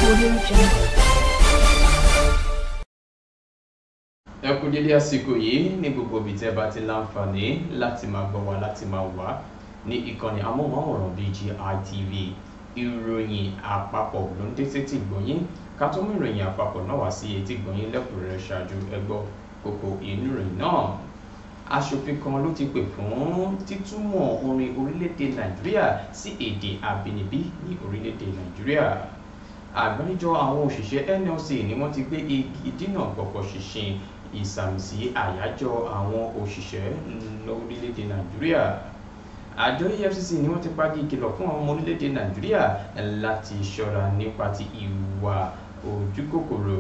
Audio Jungle. Ẹ kú dédé àsìkò yìí ní gbogbo ibi tí ẹ bá ti láǹfààní láti máa gbọ́ wa, láti máa wà ní ìkànnì amóhùnmáwòrán BGI TV. Ìròyìn àpapọ̀ ló ń dé sétí gbọ̀nyín. Ká tó mú ìròyìn àpapọ̀ náà wá sí etí gbọ̀nyín lẹ́kùnrẹ́rẹ́, ṣáájú ẹ gbọ́ kókó inú ìròyìn náà. Aṣòfin kan ló ti pè fún títúmọ̀ orin orílẹ̀-èdè Nàìjíríà sí èdè abínibí ní orílẹ̀-èdè Nàìjíríà. Àgbáríjọ àwọn òṣìṣẹ́ NLC ni wọ́n ti gbé igi dínà pọ̀pọ̀ ṣinṣin ìsàmìsí àyájọ́ àwọn òṣìṣẹ́ lórílẹ̀-èdè Nàìjíríà. Àjọ EFCC ni wọ́n ti pagi ìkìlọ̀ fún àwọn ọmọ orílẹ̀-èdè Nàìjíríà láti ṣọ́ra nípa ti ìwà ojúkòkòrò.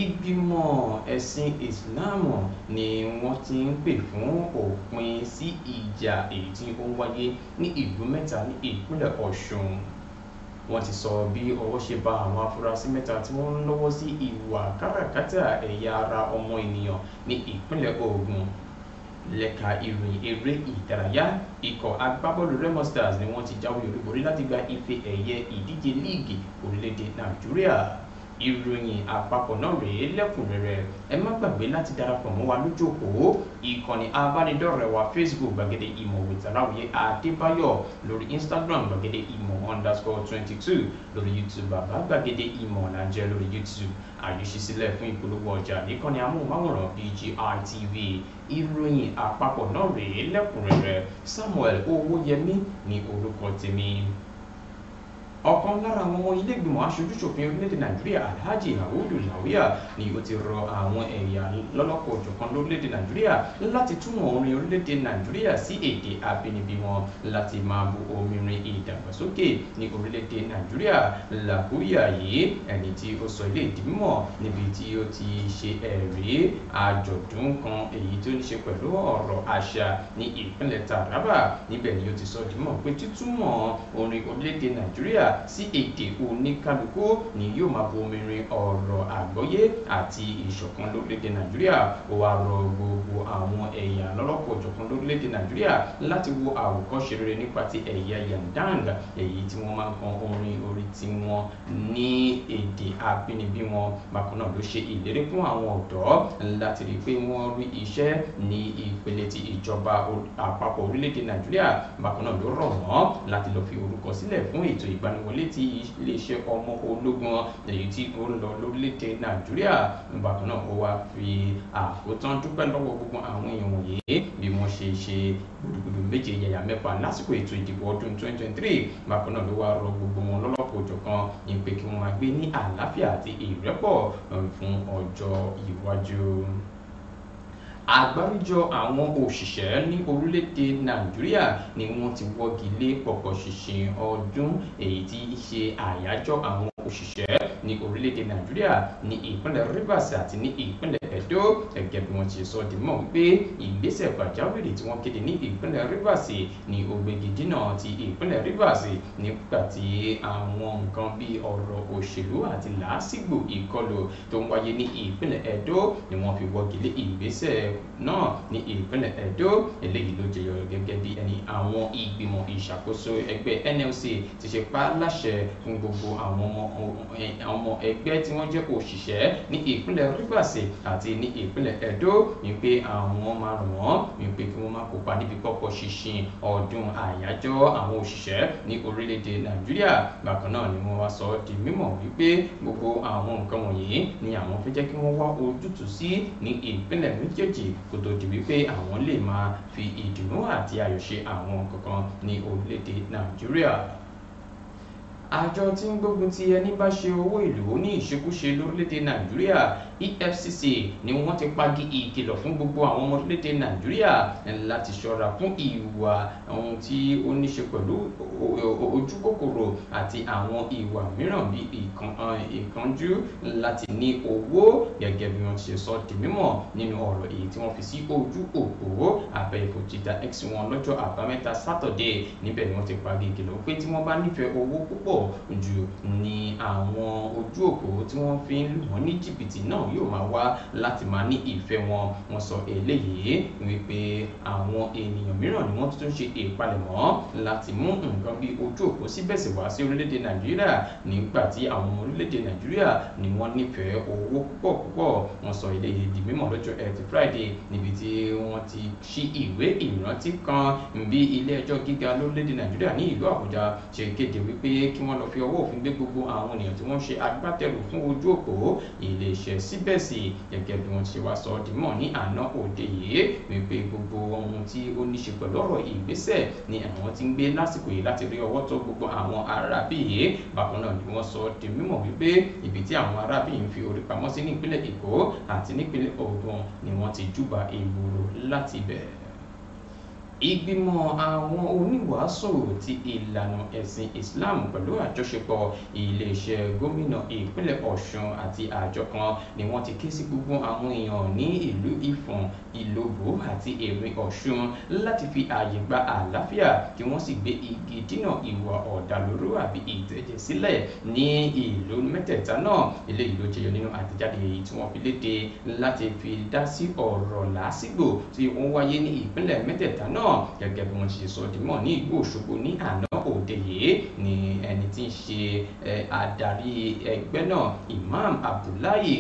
Ìgbìmọ̀ ẹ̀sìn Ìsìláàmù ni wọ́n ti ń pè fún òpin sí ìjà èyí tí ó ń wáyé ní ìlú mẹ́ta ní ìpínlẹ̀ Ọ̀ṣun. Wọ́n ti sọ bí ọwọ́ ṣe bá àwọn afurasí mẹ́ta tí wọ́n ń lọ́wọ́ sí ìwà káràkátà ẹ̀yà ara ọmọ ènìyàn ní ìpínlẹ̀ Ògùn. Lẹ́ka ìròyìn eré ìdárayá, ikọ̀ agbábọ́ọ̀lù Remo Stars ni wọ́n ti jáwé olúborí láti gba ife ẹ̀yẹ ìdíje líìgì orílẹ̀-èdè Nàìjíríà. Ìròyìn àpapọ̀ náà rèé lẹ́kùnrẹ́rẹ́. Ẹ má gbàgbé láti darapọ̀ mọ́ wa lójú òpó ìkànnì abánidọ́rẹ̀ẹ́ wa Facebook, Gbàgede Ìmọ̀ with Aláwìyé Adébáyọ̀, lórí Instagram, Gbàgede Ìmọ̀ _22, lórí YouTube, Bàbá Gbàgede Ìmọ̀ làǹjẹ́ lórí YouTube. Àyè ṣí sílẹ̀ fún ìpolówó ọjà níkànnì amóhùnmáwòrán BGI TV. Ìròyìn àpapọ̀ náà rèé lẹ́kùnrẹ́rẹ́. Samuel Owóyẹmí ní orúkọ tèmi. Ọ̀kan lára àwọn ọmọ ilé ìgbìmọ̀ aṣojúṣòfin orílẹ̀-èdè Nàìjíríà, Alhaji Audu Lauya, ni ó ti rọ àwọn ẹ̀yà lọ́lọ́kan-ò-jọ̀kan lórílẹ̀-èdè Nàìjíríà láti túmọ̀ orin orílẹ̀-èdè Nàìjíríà sí èdè abínibí wọn láti máa bu omi rin ìdàgbàsókè ní orílẹ̀-èdè Nàìjíríà. Lauya yìí, ẹni tí ó sọ ilé ìdí mímọ̀ níbi tí ó ti ṣe ẹ̀rí àjọ̀dún kan èyí tó ní ṣe pẹ̀lú ọ̀rọ̀ àṣà ní ìpínlẹ̀ Taraba. Níbẹ̀ ni ó ti sọ di mímọ̀ pé títúmọ̀ orin orílẹ̀-èdè Nàìjíríà sí èdè oníkálukú ni yóò máa bomirin ọ̀rọ̀ àgbọ́yé àti ìṣọ̀kan lórílẹ̀-èdè Nàìjíríà. Ó wá rọ gbogbo àwọn ẹ̀yà lọ́lọ́kan-ò-jọ̀kan lórílẹ̀-èdè Nàìjíríà láti wo àwòkọ́ṣe rere nípa ti ẹ̀yà Yandang, èyí tí wọ́n máa ń kọ orin orí tiwọn ní èdè abínibí wọn. Bákan náà ló ṣe ìlérí fún àwọn ọ̀dọ́ láti rí i pé wọ́n rí iṣẹ́ ní ìpele ti ìjọba àpapọ̀ orílẹ̀-èdè Nàìjíríà. Bákan náà ló rọ̀ wọ́n láti lọ fi orúkọ sílẹ̀ fún ètò ìgbaniwọlé ti iléeṣẹ́ ọmọ ológun èyí tí ó ń lọ lórílẹ̀-èdè Nàìjíríà. Bákan náà ó wá fi àkótán dúpẹ́ lọ́wọ́ gbogbo àwọn èèyàn wọ̀nyí bí wọ́n ṣe ṣe gudugudu méje yàyà mẹ́fà lásìkò ètò ìdìbò ọdún 2023. Bákan náà ló wá rọ gbogbo wọn lọ́lọ́kan-ò-jọ̀kan ní pé kí wọ́n máa gbé ní àlàáfíà àti ìrẹ́pọ̀ fún ọjọ́ iwájú. Àgbáríjọ àwọn òṣìṣẹ́ ní orílẹ̀-èdè Nàìjíríà ni wọ́n ti wọ́gi lé pọ̀pọ̀ ṣinṣin ọdún èyí tí í ṣe àyájọ́ àwọn òṣìṣẹ́ ní orílẹ̀-èdè Nàìjíríà ní ìpínlẹ̀ Rivers àti ní ìpínlẹ̀ Edo, gẹ́gẹ́ bí wọ́n ti sọ di mọ̀ wípé ìgbésẹ̀ pàjáwìrì tí wọ́n kéde ní ìpínlẹ̀ Rivers ní ògbégi dínà ti ìpínlẹ̀ Rivers nígbà tí àwọn nǹkan bíi ọ̀rọ̀ òṣèlú àti làásìgbò ìkọlù tó ń wáyé ní ìpínlẹ̀ Edo ni wọ́n fi wọ́gi lé ìgbésẹ̀ náà ní ìpínlẹ̀ Edo. Eléyìí ló jẹyọ gẹ́gẹ́ bí ẹni àwọn ìgbìmọ̀ ìṣàkóso ẹgbẹ́ NLC ti ṣe pa láṣẹ fún gbogbo àwọn ọmọ ẹgbẹ́ tí wọ́n jẹ́ òṣìṣẹ́ ní ìpínlẹ̀ Rivers àti ní ìpínlẹ̀ Edo wípé àwọn máa ràn wọ́n wípé kí wọ́n má kópa níbi pọ́pọ́ ṣinṣin ọdún àyájọ́ àwọn òṣìṣẹ́ ní orílẹ̀-èdè Nàìjíríà. Bákan náà ni wọ́n wá sọ di mímọ̀ wípé gbogbo àwọn nǹkan wọ̀nyí ni àwọn fẹ́ jẹ́ kí wọ́n wá ojútùú sí ní ìpínlẹ̀ méjèèjì kó tó di wípé àwọn lè máa fi ìdùnnú àti ayọ̀ ṣe àwọn kankan ní orílẹ̀-èdè Nàìjíríà. Àjọ tí ń gbógun ti ẹni bá ṣe owó ìlú ní ìṣekúṣe lórílẹ̀-èdè Nàìjíríà, EFCC, ni wọ́n ti pagi ìkìlọ̀ fún gbogbo àwọn ọmọ orílẹ̀-èdè Nàìjíríà láti ṣọ́ra fún ìwà ohun tí ó ní ṣe pẹ̀lú ojúkòkòrò àti àwọn ìwà mìíràn bíi ìkánjú láti ní owó, gẹ́gẹ́ bí wọ́n ti ṣe sọ di mímọ̀ nínú ọ̀rọ̀ èyí tí wọ́n fi sí ojú òpó abẹ́yẹfò Twitter X wọn lọ́jọ́ Àbámẹ́ta Sátọ̀dé. Níbẹ̀ ni wọ́n ti pagi ìkìlọ̀ pé tí wọ́n bá nífẹ̀ẹ́ owó púpọ̀ jù ní àwọn ojú òpó tí wọ́n fi ń lù wọ́n ní jìbìtì náà yóò máa wá láti máa ní ìfẹ́ wọn. Wọ́n sọ eléyìí wípé àwọn ènìyàn mìíràn ni wọ́n tún ṣe ìpalẹ̀mọ́ láti mú nǹkan bí ojú òpó síbẹ̀sì wá sí orílẹ̀-èdè Nàìjíríà nígbà tí àwọn ọmọ orílẹ̀-èdè Nàìjíríà ni wọ́n nífẹ̀ẹ́ owó púpọ̀ púpọ̀. Wọ́n sọ eléyìí di mímọ̀ lọ́jọ́ Ẹtì Friday níbi tí wọ́n ti ṣí ìwé ìrántí kan bí ilé ẹjọ́ gíga lórílẹ̀-èdè Nàìjíríà ní ìlú Àbújá ṣe kéde wípé kí wọ́n lọ fi ọwọ́ òfin gbé gbogbo àwọn ènìyàn tí wọ́n ṣe agbátẹrù fún ojú òpó iléeṣẹ́ síbẹ̀sì gẹ́gẹ́ bí wọ́n ṣe wá sọ di mọ̀ ní àná òde yìí wípé gbogbo ohun tí ó ní ṣe pẹ̀lú ọ̀rọ̀ ìgbésẹ̀ ni àwọn tí ń gbé lásìkò yìí láti rí ọwọ́ tó gbogbo àwọn aráabí yìí. Bákan náà ni wọ́n sọ di mímọ̀ wípé ibi tí àwọn aráabí yìí ń fi orí pamọ́ sí nípínlẹ̀ Èkó àti nípínlẹ̀ Ògùn ni wọ́n ti júbà ìgboro láti ibẹ̀. Ìgbìmọ̀ àwọn oníwàásù ti ìlànà ẹ̀sìn Islam pẹ̀lú àjọṣepọ̀ iléeṣẹ́ gómìnà ìpínlẹ̀ Ọ̀ṣun àti àjọ kan ni wọ́n ti ké sí gbogbo àwọn èèyàn ní ìlú Ìfọ̀n, Ìlobù àti Ẹ̀rìn Ọ̀ṣun láti fi ààyè gba àlàáfíà kí wọ́n sì gbé igi dínà ìwà ọ̀dàlúrú àbí ìtẹ̀jẹ̀sílẹ̀ ní ìlú mẹ́tẹ̀ẹ̀ta náà. Eléyìí ló jẹyọ nínú àtẹ̀jáde èyí tí wọ́n fi léde láti fi dá sí ọ̀rọ̀ làásìgbò tí ó ń wáyé ní ìpínlẹ̀ mẹ́tẹ̀ẹ̀ta náà. Gẹ́gẹ́ bí wọ́n ti ṣe sọ di mọ̀ ní ìlú Òṣogbo ní àná òde yìí ni ẹni tí ń ṣe adarí ẹgbẹ́ náà Imam Abdullahi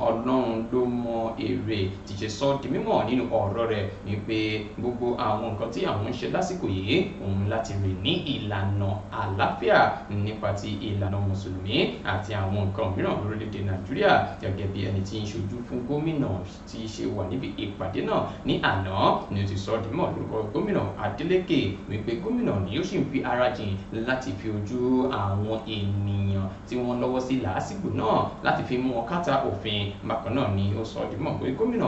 Ọlọ́run ló mọ èrè ti ṣe sọ di mímọ̀ nínú ọ̀rọ̀ rẹ̀ wípé gbogbo àwọn nǹkan tí àwọn ń ṣe lásìkò yìí òun láti rìn ní ìlànà àlàáfíà nípa ti ìlànà mùsùlùmí àti àwọn nǹkan mìíràn lórílẹ̀‐èdè Nàìjíríà. Gẹ́gẹ́ bí ẹni tí ń ṣojú fún gómìnà ti ṣe wà níbi ìpàdé náà ní àná ni ó ti sọ di mọ̀ lórúkọ gómìnà Adeleke wípé gómìnà ni ó sì ń fi ara jìn láti fi ojú àwọn ènìyàn tí wọ́n lọ́wọ́ sí làásìgbò náà láti fi mú wọn kàtà òfin. Bákan náà ni ó sọ di mọ̀ pé gómìnà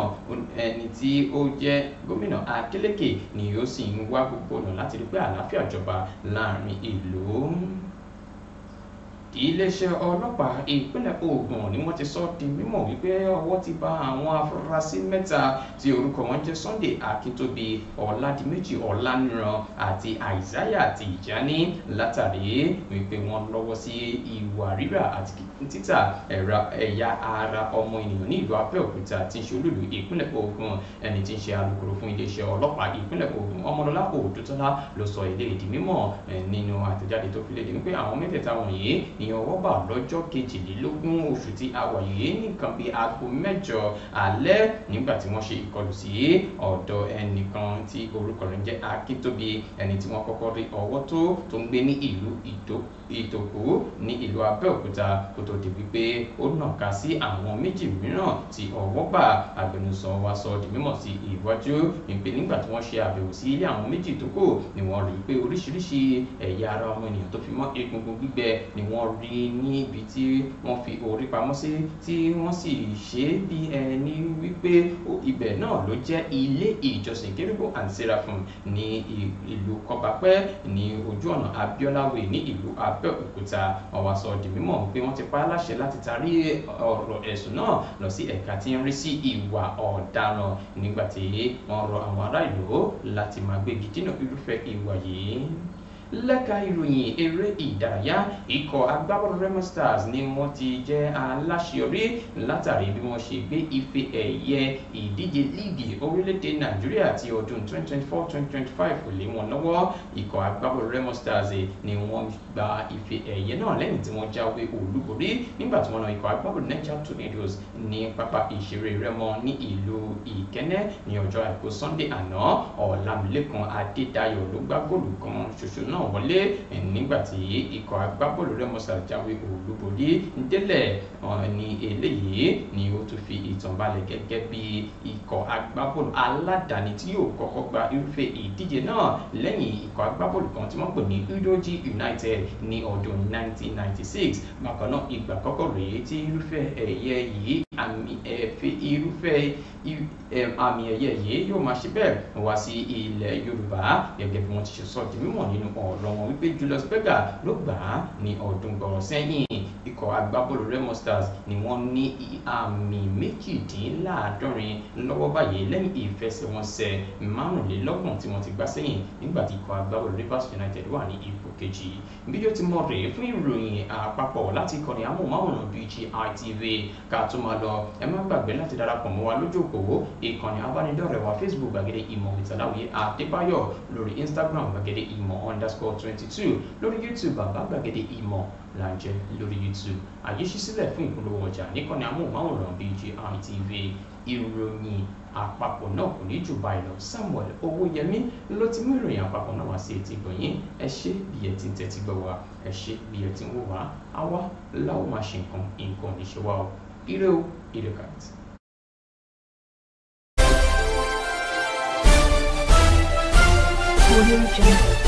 ẹni tí ó jẹ́ gómìnà Adeleke ni ó sì ń wá gbogbo ọ̀nà láti rí pé àlàáfíà jọba láàrin ìlú. Iléeṣẹ́ ọlọ́pàá ìpínlẹ̀ Ògùn ni wọ́n ti sọ di mímọ̀ wípé ọwọ́ ti bà àwọn afurasí mẹ́ta tí orúkọ wọn jẹ́ Sunday Akíntóbi, Ọládìméjì Ọláníran àti Isaiah Tìjání látàrí wípé wọ́n lọ́wọ́ sí ìwà rírà àti títà ẹ̀yà ara ọmọ ènìyàn ní ìlú Abẹ́òkúta tí ń ṣe olúìlú ìpínlẹ̀ Ògùn. Ẹni tí ń ṣe alukoro fún iléeṣẹ́ ọlọ́pàá ìpínlẹ̀ Ògùn Ọmọlọ́lá Òdútọ́lá ló sọ eléyìí di mímọ̀ nínú àtẹ̀jáde tó fi léde wípé àwọn mẹ́tẹ̀ẹ̀ta wọ̀nyí ní ọwọ́ bà lọ́jọ́ 22 oṣù tí a wà yìí nìkan bíi aago 8 alẹ́ nígbà tí wọ́n ṣe ìkọlù sí ọ̀dọ̀ ẹnìkan tí orúkọ rẹ̀ ń jẹ́ Akíntóbi, ẹni tí wọ́n kọ́kọ́ rí ọwọ́ tó ń gbé ní ìlú Ìtòkú ní ìlú Abẹ́òkúta kó tó di wípé ó nàka sí àwọn méjì mìíràn tí ọwọ́ bà. Agbẹnusọ wa sọ di mímọ̀ sí ìwájú wípé nígbà tí wọ́n ṣe àbẹ̀wò sí ilé àwọn méjì tó kù ni wọ́n rí pé oríṣiríṣi ẹ̀yà ara ọmọ ènìyàn tó fi mọ́ egungun gbígbẹ ni wọ́n rí níbi tí wọ́n fi orí pamọ́ sí tí wọ́n sì ṣe bí ẹni wípé ibẹ̀ náà ló jẹ́ ilé ìjọsìn Kérúbù and Seraphim ní ìlú Kọbapẹ́ ní ojú ọ̀nà Abiola Way ní ìlú Abẹ́òkúta. Wọ́n wá sọ di mímọ̀ pé wọ́n ti pa á láṣẹ láti tarí ọ̀rọ̀ ẹ̀sùn náà lọ sí ẹ̀ka tí ń rí sí ìwà ọ̀daràn nígbà tí wọ́n rọ àwọn ará ìlú láti máa gbégi dínà irúfẹ́ ìwà yìí. Lẹ́ka ìròyìn eré ìdárayá, ikọ̀ agbábọ́ọ̀lù Remo Stars ni wọ́n ti jẹ́ aláṣeyọrí látàrí bí wọ́n ṣe gbé ife ẹ̀yẹ ìdíje líìgì orílẹ̀-èdè Nàìjíríà ti ọdún 2024-2025 lé wọn lọ́wọ́. Ikọ̀ agbábọ́ọ̀lù Remo Stars ni wọ́n gba ife ẹ̀yẹ náà lẹ́yìn tí wọ́n jáwé olúborí nígbà tí wọ́n na ikọ̀ agbábọ́ọ̀lù Niger Tornadoes ní pápá ìṣeré Remo ní ìlú Ìkẹ́nnẹ́ ní ọjọ́ àìkú Sunday àná. Ọlámilékan Adédayọ̀ ló gbá góòlù kan ṣoṣo náà wọlé nígbàtí ikọ̀ agbábọ́ọ̀lù Remo Stars jáwé olúborí délẹ̀. Ní eléyìí ni ó tún fi ìtàn balẹ̀ gẹ́gẹ́ bí ikọ̀ agbábọ́ọ̀lù aládàáni tí yóò kọ́kọ́ gba irúfẹ́ ìdíje náà lẹ́yìn ikọ̀ agbábọ́ọ̀lù kan tí wọ́n pè ní Udoji United ní ọdún 1996. Bákan náà ìgbà àkọ́kọ́ rèé tí irúfẹ́ ẹ̀yẹ yìí àmì ẹ̀yẹ yìí yóò máa ṣe bẹ́ẹ̀ wá sí ilẹ̀ Yorùbá gẹ́gẹ́ bí wọ́n ti ṣe sọ di mímọ̀ nínú ọ̀rọ̀ wọn wípé Julius Berger ló gbà á ní ọdún gbọ̀rọ̀ sẹ́yìn. Ikọ̀ agbábọ́ọ̀lù Remo Stars ni wọ́n ní àmì 72 lọ́wọ́ báyìí lẹ́yìn ìfẹsẹ̀wọnsẹ̀ 25 tí wọ́n ti gbá sẹ́yìn nígbà tí ikọ̀ agbábọ́ọ̀lù Rivers United wà ní ipò kejì. Bí ó ti mọ̀ rèé fún ìròyìn àpapọ̀ láti ìkànnì amóhùnmáwòrán BGI TV ká tó máa lọ. lọ, ẹ má gbàgbé láti darapọ̀ mọ́ wa lójú òpó ìkànnì abánidọ́rẹ̀ẹ́ wa Facebook Gbàgede Ìmọ̀ with Aláwìyé Adébáyọ̀, lórí Instagram Gbàgede Ìmọ̀ _22, lórí YouTube Bàbá Gbàgede Ìmọ̀ là ń jẹ́ lórí YouTube. Àyè ṣí sílẹ̀ fún ìpolówó ọjà níkànnì amóhùnmáwòrán BGI TV. Ìròyìn àpapọ̀ náà kò ní jù báyìí lọ. Samuel Owóyẹmí ló ti mú ìròyìn àpapọ̀ náà wá sí etí gbọ̀nyìn. Ẹ ṣé bí ẹ ti ń tẹ́tí gbọ́ wa, ẹ ṣé bí ẹ ti ń wò wá. Àwa láwọn máa ṣe nǹkan, nǹkan ò ní ṣe wá o. Ire o, ire kàbìtì. Audio Jungle.